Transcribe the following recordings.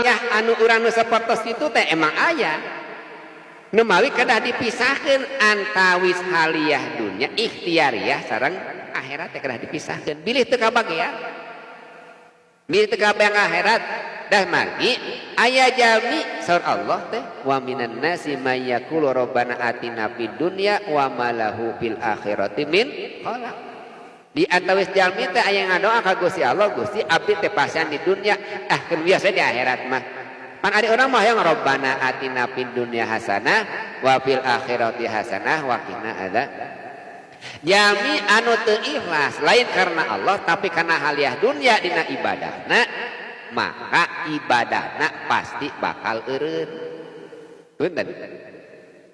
Haliyah anu urang nu sapertos kitu teh emang aya. Nu mawi kedah dipisahkeun antawis haliyah dunya ikhtiariyah sareng akhirat teh kedah dipisahkeun. Bilih teu kabagean. Bilih teu kabagean akhirat dah margi aya jalmi saur Allah teh wa minan nasi may yaqulu rabbana atina fid dunya wa ma lahu fil akhirati min khalaq. Di antawis jalmi teh aya ngadoa ka Gusti Allah, Gusti abdi teh pasihan di dunya, ah keun biasa di akhirat mah. Pan ari urang mah hayang rabbana atina fid dunya hasanah wa fil akhirati hasanah wa qina adzab. Jalmi anu teu ikhlas lain karena Allah tapi karena haliah dunya dina ibadahna, maka ibadahna pasti bakal eureun. Punten.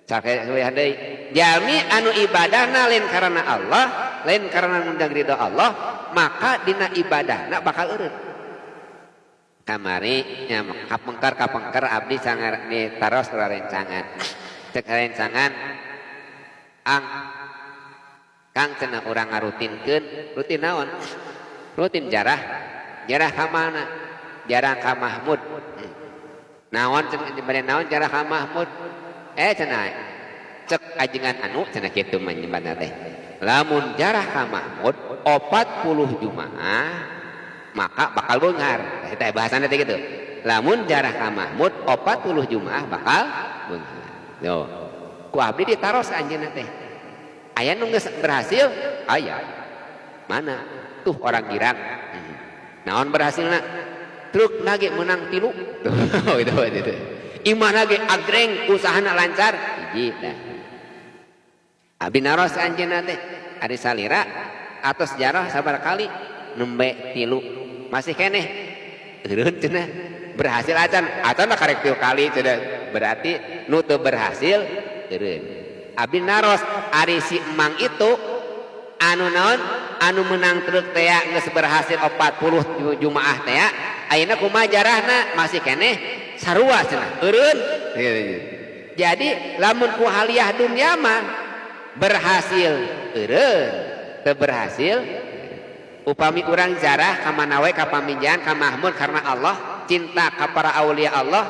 Sakalian deui, jalmi anu ibadahna lain karena Allah, lain karena ngundang ridho Allah, maka dina ibadahna bakal eureun. Kamari nya kapengker abdi sangar ditaros rencangan. Cek rencangan ang Kang cenah urang ngarutinkeun, rutin naon? Rutin jarah. Jarah ka mana? Jarah ka Mahmud. Naon cenah bade naon jarah ka Mahmud? Cenah cek ajengan anu cenah kitu mah nyebatna teh. Lamun jarah ka Mahmud 40 Jumaah maka bakal beunghar. Eta bahasana teh kitu. Lamun jarah ka Mahmud 40 Jumaah bakal beunghar. Yo. Ku abdi ditaros anjeunna teh. Aya nu geus berhasil? Aya. Mana? Tuh orang girang. Naon berhasilna? Truk lagi menang 3. Tuh, itu. Imah lagi agreng usahana lancar. Hiji dah. Abdi naros anjeunna teh ari salira atos jarah sabar kali nembe 3 masih keneh. Eureun cenah berhasil acan acan karek 3 kali cenah berarti nu teu berhasil eureun. Abdi naros ari si emang itu anu naon anu menang truk teh geus berhasil 40 Jumaah teh ayeuna kumaha jarahna masih keneh sarua cenah eureun. Jadi lamun ku haliah dunya mah berhasil eureun teu berhasil upami urang jarah ka mana we ka Pamijahan ka Mahmud karena Allah cinta ka para aulia Allah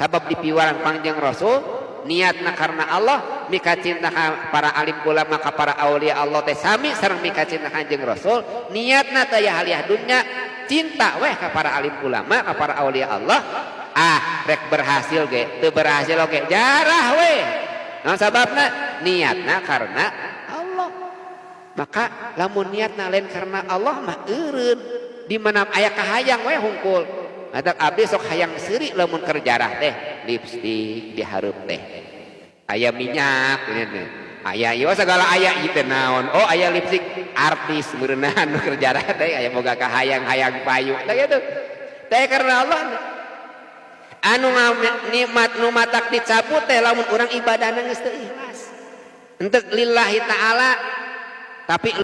sabab dipiwarang Kangjeng Rasul niatna karena Allah mika cinta ka para alim ulama ka para aulia Allah teh sami sareng mika cinta Kanjeng Rasul niatna teh aya haliah dunya cinta weh ka para alim ulama ka para aulia Allah ah rek berhasil ge teu berhasil oge jarah weh naon sababna niatna karena Allah maka lamun niatna lain karena Allah mah eureun di mana aya kahayang weh hungkul. Matak abdi sok hayang seuri lamun keur jarah teh lipstik dihareup teh aya minyak teh aya ieu segala aya ieu teh naon oh aya lipstik artis meureunaan nu keur jarah teh aya boga kahayang-hayang payu tah kitu teh karena Allah anu nikmat nu matak dicabut teh lamun urang ibadahna geus teu ikhlas henteu lillahi taala tapi